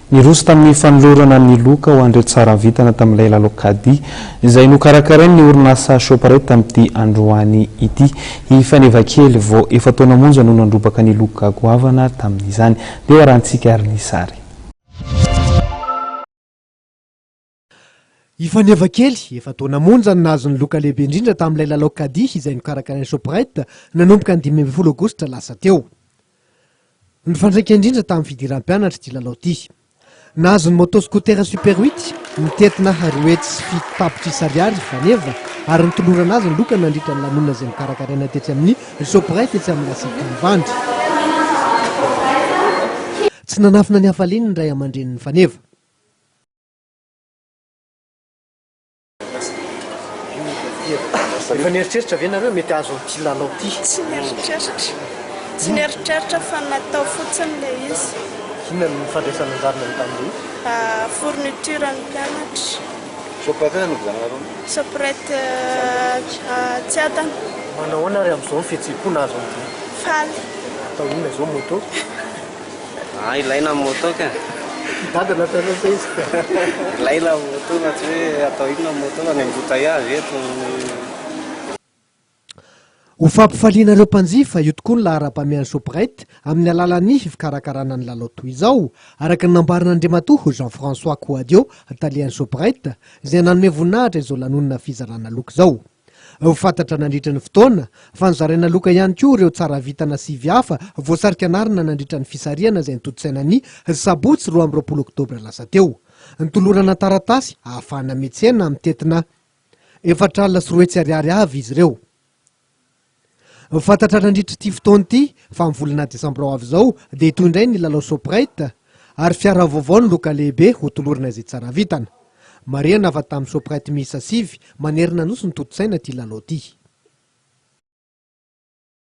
Niroso tamin'ny fanolorana ny loka ho an'ireo tsara vintana tamin'ilay lalao caddie izay nokarakarain'ny orinasa Shoprite tamin'ity androany ity. I Faneva kely vao efa-taona monja no nandrobaka ny loka goavana tamin'izany. Ndeha ho arahantsika ary ny sary. I Faneva kely, efa-taona monja no nahazo ny loka lehibe indrindra tamin'ilay lalao caddie izay nokarakarain'ny Shoprite nanomboka ny 15 aogositra lasa teo. Nifandraika indrindra tamin'ny fidiran'ny mpianatra ity lalao ity. Nahazo ny moto scooter super huit mitentina 207 tapitrisa ariary i Faneva ary nitolorana azy ny loka nandritra ny lanonana izay nokarakaraina tetsy amin'ny Shoprite etsy amin'ny La Cité Ivandry. Tsy nanafina ny hafaliany ny ray aman-drenin'i Faneva. Efa nieritreritra ve nareo mety hahazo an'ity lalao ity? Tsy nieritreritra. Tsy nieritreritra fa natao fotsiny ilay izy. Inona no fandraisana anjara nareo tamin'ilay izy? Fourniture ny mpianatra. Shoprite aiza no nividiananareo an'io? Shoprite Tsiadana. Manao ahoana ary amin'izao ny fihetseham-po nahazo an'ity? Faly. Atao inona izao moto? Ah ilaina ny moto ka. I dada nampianatra sa iza? Ilaina ny moto fa tsy hoe atao inona ny moto fa ny embouteillage eto. Ho fampifaliana ireo mpanjifa, io tokoa ny laharam-pahamehan'ny Shoprite amin'ny alalan'ny fikarakarana ny lalao toy izao, araka ny nambaran'Andriamatoa Jean François Kouadio, talehan'ny Shoprite, izay nanome voninahitra izao lanonana fizarana loka izao. Ho fantatra nandritra ny fotoana fa nozaraina loka ihany koa ireo tsara vintana sivy hafa voasarika anarana nandritra ny fisarihana izay notontosaina ny sabotsy 22 oktobra lasa teo. Notolorana taratasy ahafahana miantsena mitentina 240 ariary avy izy ireo. Fantatra nandritra ity fotoana ity fa amin'ny volana desambra ho avy izao dia hitohy indray ny lalao Shoprite ary fiara vaovao ny loka lehibe hotolorana izay tsara vintana. Marihana fa tamin'ny Shoprite miisa sivy manerana Nosy no tontosaina ity lalao ity.